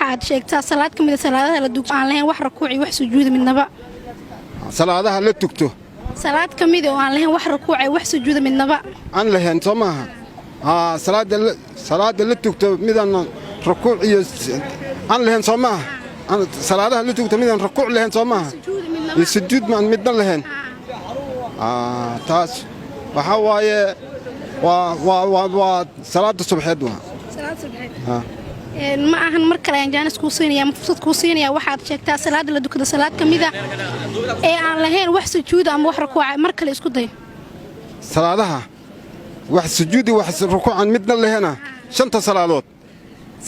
Waxaad sheegtaa salaad ka mid a salaadaha la dugto aan lahayn wax rukuuc iyo wax sujuuda midnaba. Salaadaha la tugto. Salaad ka mid oo aan lahayn wax rukuuc iyo wax sujuuda midnaba. Aan lahayn, soo maaha? Aa, salaada la tugto midaan rukuuc iyo aan lahayn, soo maaha? Salaadaha la tugto midaan rukuuc lahayn, soo maaha, iyo sujuud maan midna lahayn? Aa, taas waxaa waaye waa salaada subxeed waa. Salaad subxeed. Haa. Ma ahan. Mar kale ayaan jaanis kuu siinaya ama fursad kuu siinaya. Waxaad sheegtaa salaada la dukada salaad ka mid a ee aan lahayn wax sujuuda ama wax rukuuca. Mar kale isku day. Salaadaha wax sujuudi, wax rukuucan midna lahena, shanta salaadood.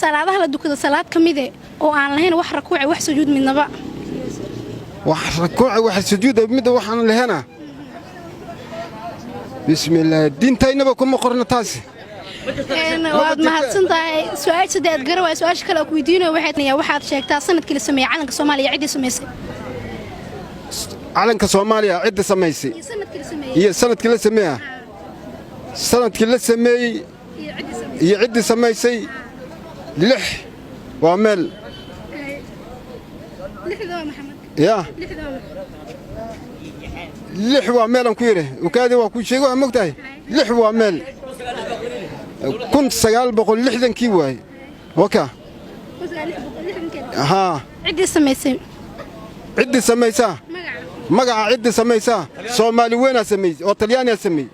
Salaadaha la dukada salaad ka mide oo aan lahayn wax rukuuca, wax sujuud midnaba. Wax rukuuca, wax sujuuda midda waxaan lahena, bismillaah, diintaynaba kuma qorna taasi. Waad mahadsan tahay. Su-aasha saddeed gara waay. Su-aasha kale oo ku weydiinayo waxay: waxaad sheegtaa sanadkii la sameeyey calanka Soomaaliya, ciddii samaysay. Calanka Soomaaliya cidda samaysay. Iyo sanadkii la sameeyey. Iyo sanadkii la sameeya, sanadkii la sameeyey. Iyo ciddii samaysay. Iyo ciddii samaysay, lix waa meel. Lixda waa Maxamed. Yaa. Lixda waa. Lix waa meelaan ku yidhi, ukaadi waa ku sheego, waa mogtahay, lix waa meel, 1960-kii waaye waka. Haa. Ciddii samaysay. Ciddii samaysaa. Magaca. Magaca ciddii samaysaa, Soomaali weynaa sameeyey oo Talyaaniyaa sameeyey.